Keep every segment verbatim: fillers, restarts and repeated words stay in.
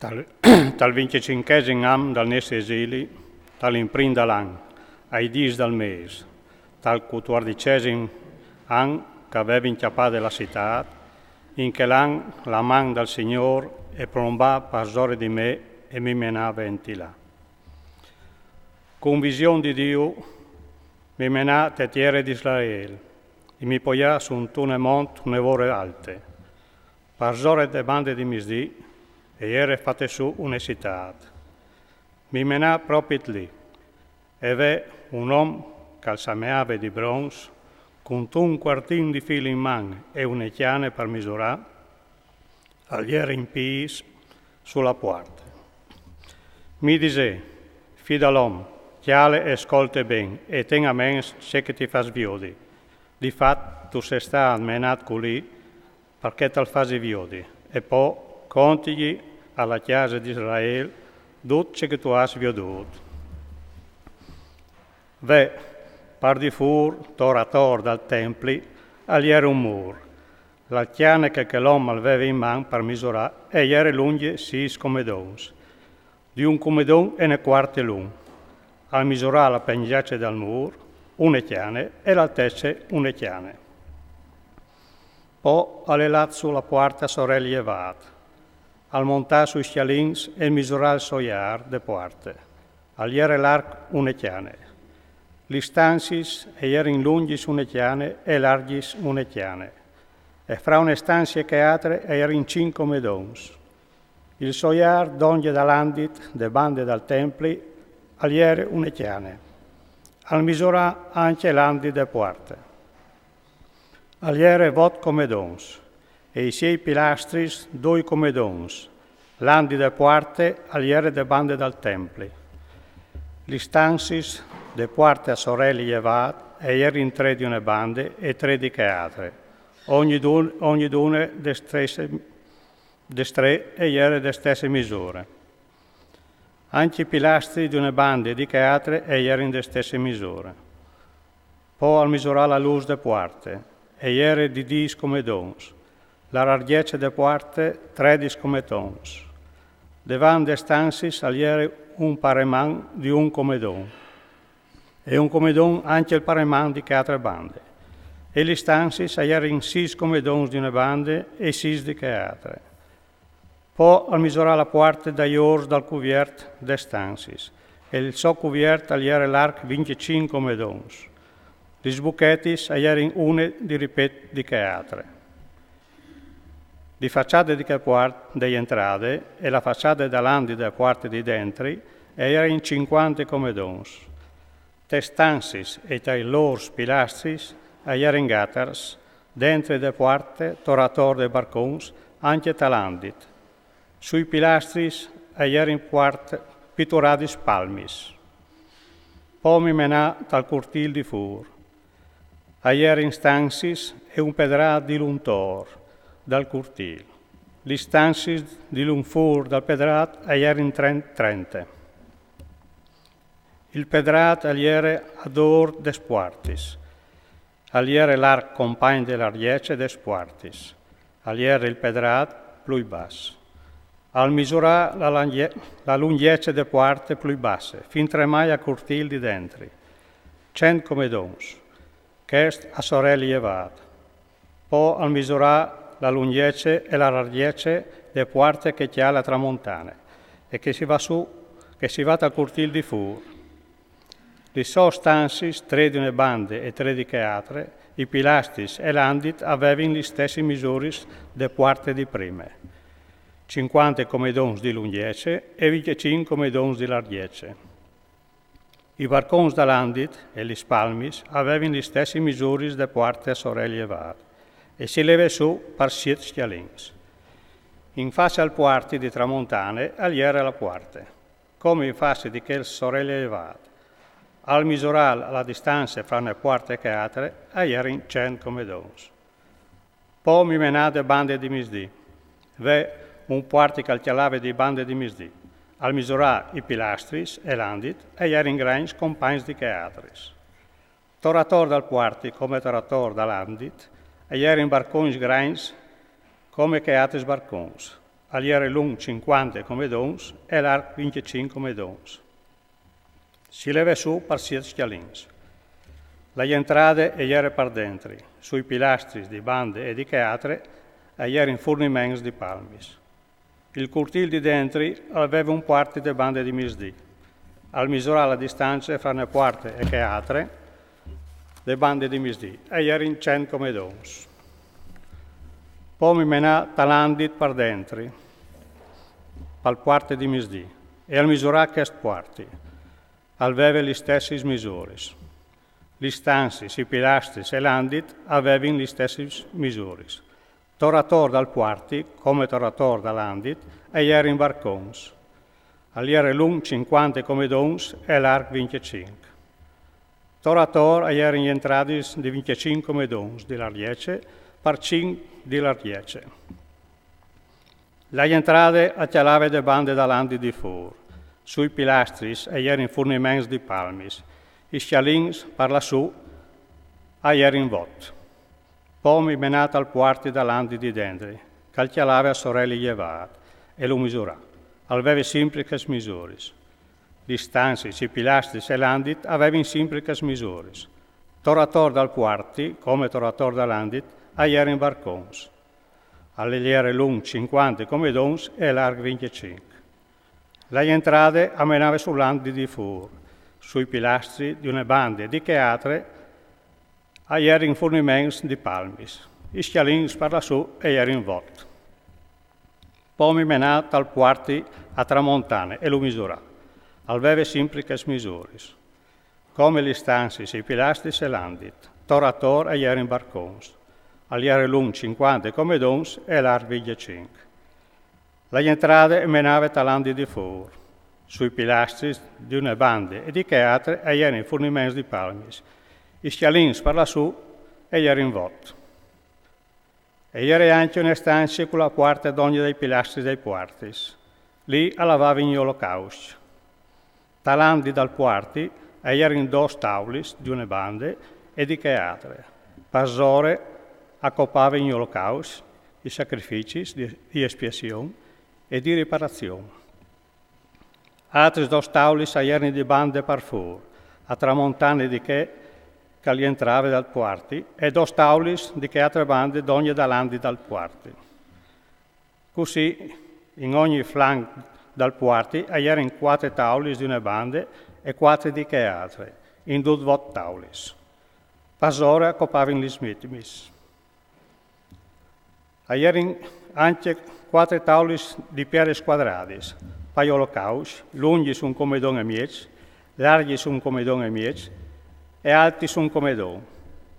Tal, tal vincjecinchesim an dal nestri esili, tal imprin dal an, ai dîs dal mês, tal cutuardicesim an che a vevin cjapade la citât, in chel an la man dal Signôr e plombà parsore di me e mi menà ventri là. Cun vision di Diu mi menà te tiere di Israel e mi poià suntune mont une vore alte. Parsore de bande di misdì e jere fate sù une citât. Mi menà propit li, e ve un om che al semeave di bronz, cuntun cuartin di fîl in man e une cjane par misurâ, al jere in pîts su la puarte. Mi disè: Fi dal om, cjale e scolte ben e ten a ments ce che ti fâs viodi. Di fat tu sês stât menât culì par che tal fasi viodi, e po contigji a la cjase di Israel dut ce che tu âs viodût. Ve, par di fûr, tor ator dal templi, al jere un mûr. La cjane che chel om al veve in man par misurâ e jere lungje sîs comedons, di un comedon e une cuarte lunghe. Al misurà la pengjece dal mûr, une cjane, e la altece une cjane. Po al è lât su la puarte a soreli jevât. Al montà sui scjalins e misurà il soiâr de puarte. Al jere larc une cjane. Lis stanziis a jerin lungjis une cjane e largjis une cjane. E fra une stanzie e chê altre a jerin cinc comedons. Il soiâr dongje dal andit de bande dal templi al jere une cjane. Al misurà ancje l'andit de puarte. Al jere vot comedons, e i siei pilastris doi comedons. L'andit de puarte al jere de bande dal templi. Lis stanziis de puarte a soreli jevât a jerin trê di une bande e trê di chê altre. Ognidun-, ognidune des trê, des trê e jere de stesse misure. Ancje i pilastris di une bande e di chê altre a jerin de stesse misure. Po al misurà la lûs de puarte, e jere di dîs comedons. La largjece de puarte tredis comedons. Devant des stanziis al jere un pareman di un comedon, e un comedon ancje il pareman di chê altre bande. E lis stanziis a jerin sîs comedons di une bande e sîs di chê altre. Po al misurà la puarte dai ors dal cuviert des stanziis, e il so cuviert al jere larc vincjecinc comedons. Lis buchetis a jerin une di ripet di chê altre. Di façade di chê puarte de jentrade e la façade dal andit de puarte di dentri a jerin cincuante comedons. Tes stanziis e tai lôr pilastris a jerin gatars, dentri de puarte, tor ator dai barcons, ancje tal andit. Sui pilastris a jerin puarte pituradis palmis. Po mi menà tal curtîl di fûr. A jerin stanziis e un pedrât diluntor dal curtîl. Lis stanziis dilunfûr dal pedrât a jerin tren-, trente. Il pedrât al jere a dôr des puartis. Al jere larc compagn de largjece des puartis. Al jere il pedrât plui bas. Al misurà la langje-, la lungjece de puarte plui basse, fintremai al curtîl di dentri. Cent comedons. Chest a soreli jevât. Po al misurà la lungjece e la largjece de puarte che cjale a tramontane, e che si va sù, che si va tal curtîl di fûr. Lis sôs stanziis, trê di une bande e trê di chê altre, i pilastris e l'andit a vevin lis stessis misuris de puarte di prime. Cincuante comedons di lungjece e vincjecinc comedons di largjece. I barcons dal andit e lis palmis a vevin lis stessis misuris de puarte a soreli jevât, e si leve sù par siet scjalins. In face al puarte di tramontane al jere la puarte, come in face di chê a soreli jevât. Al misurâ la distance fra une puarte e chê altre a jerin cent comedons. Po mi menà de bande di misdì. Ve, un puarte che al cjalave di bande di misdì. Al misurà i pilastris e l'andit a jerin grancj compagns di chê altris. Tor ator dal puarte, come tor ator dal andit, a jerin barcons grancj come chei altris barcons. Al jere lunc cinquante come dons e larc vincjecinc come dons. Si leve su par siet scjalins. La jentrade e jere par dentri, sui pilastris di bande e di chê atre a jerin furniments di palmis. Il curtîl di dentri al veve un puarti de bande di misdì. Al misurà la distance fra une puarte e chê atre, de bande di misdì, a jerin cent come dons. Po mi menà tal andit par dentri, pal puarte di misdì, e al misurà chest puarti. Al veve lis stessis misuris. Lis stancis, i pilastris e l'andit a vevin lis stessis misuris. Tor ator dal puarti, come tor ator dal andit, a jerin barcons. Al jere lunc cinquante come dons e larc vincjecinc. Tor ator a jerin jentradis di vincjecinc come dons di largjece par cinc di largjece. La jentrade a cjalave de bande dal andit di fûr. Sui pilastris a jerin furniments di palmis. I scjalins par lassù a jerin vot. Po mi menà tal puarti dal andit di dentri, che al cjalave a soreli jevât, e lu misurà. Al veve simpri chês misuris. Lis stancis, i pilastris e l'andit a vevin simpri chês misuris. Tor ator dal puarti, come tor ator dal andit, a jerin barcons. Al jere lunc cinquante come dons e larc vincjecinc. La jentrade a menave sul andit di fûr, sui pilastris di une bande e di chê atre a jerin furniments di palmis. I scjalins par lassù a jerin vot. Po mi menà tal puarti a tramontane e lu misurà. Al veve simpri chês misuris. Come lis stancis, i pilastris e l'andit, tor ator a jerin barcons. Al jere lunc cinquante come dons e larc vincjecinc. La jentrade e menave tal andit di fûr. Sui pilastris di une bande e di chê atre a jerin furniments di palmis. I scjalins par lassù a jerin vot. E jere ancje une stancie cu la puarte dongje dai pilastris dai puartis. Li a lavavin i olocauscj. Tal andit dal puarti a jerin dôs taulis di une bande e di chê atre. Parsore a copavin i olocauscj, i sacrificis di, di espiazion e di riparazion. Atris dôs taulis a jerin di bande par fûr, a tramontane di chê che al jentrave dal puarti, e dôs taulis di chê atre bande dongje dal andit dal puarti. Cussì, in ogni flanc dal puarti a jerin cuatri taulis di une bande e cuatri di chê atre, in dut vot taulis. Parsore a copavin lis vitimis. A jerin ancje cuatri taulis di pieris cuadradis, pai olocauscj, lungjis un comedon e mieç, largjis un comedon e mieç e altis un comedon.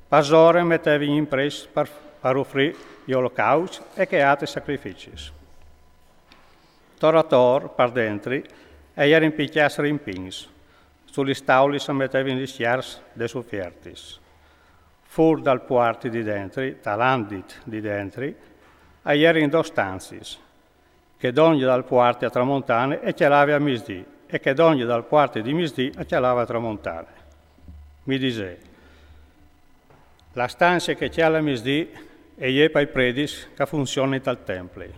Parsore a metevin in prêst par, par ufrî i olocauscj e chei altris sacrificis. Tor ator, par dentri, a jerin picjâts rimpins. Su lis taulis a metevin lis cjarps des ufiertis. Fûr dal puarti di dentri, tal andit di dentri, a jerin dôs stancis, chê dongje dal puarti a tramontane e cjalave a misdì, e chê dongje dal puarti di misdì a cjalave a tramontane. Mi disè: la stancie che e cjale a misdì e je pai predis che a funzionin tal templi.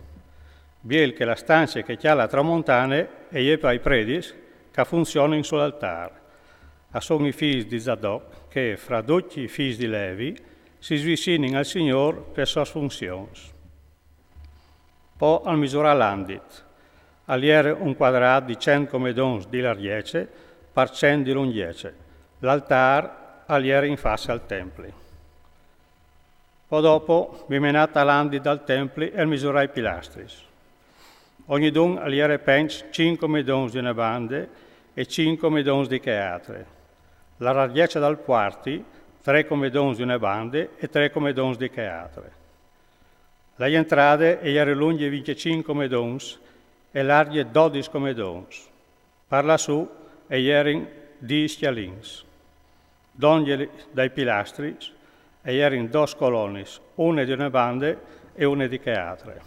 Biel che la stancie che e cjale a tramontane e je pai predis che a funzionin sul altâr. A son i fîs di Zadok che, fra ducj i fîs di Levi, si svicinin al Signôr pes sôs funzions. Po al misurà l'andit. Al jere un cuadrât di cent comedons di largjece par cent di lungjece. L'altâr al jere in face al templi. Po dopo mi menà tal andit dal templi e al misurà i pilastris. Ognidun al jere penç cinc comedons di une bande e cinc comedons di chê atre. La largjece dal puarti, trê comedons di une bande e trê comedons di chê atre. La jentrade e jere lungje vincjecinc comedons e largje dodis comedons. Par lassù e jerin dîs scjalins. Dongje dai pilastris e jerin dôs colonis, une di une bande e une di chê atre.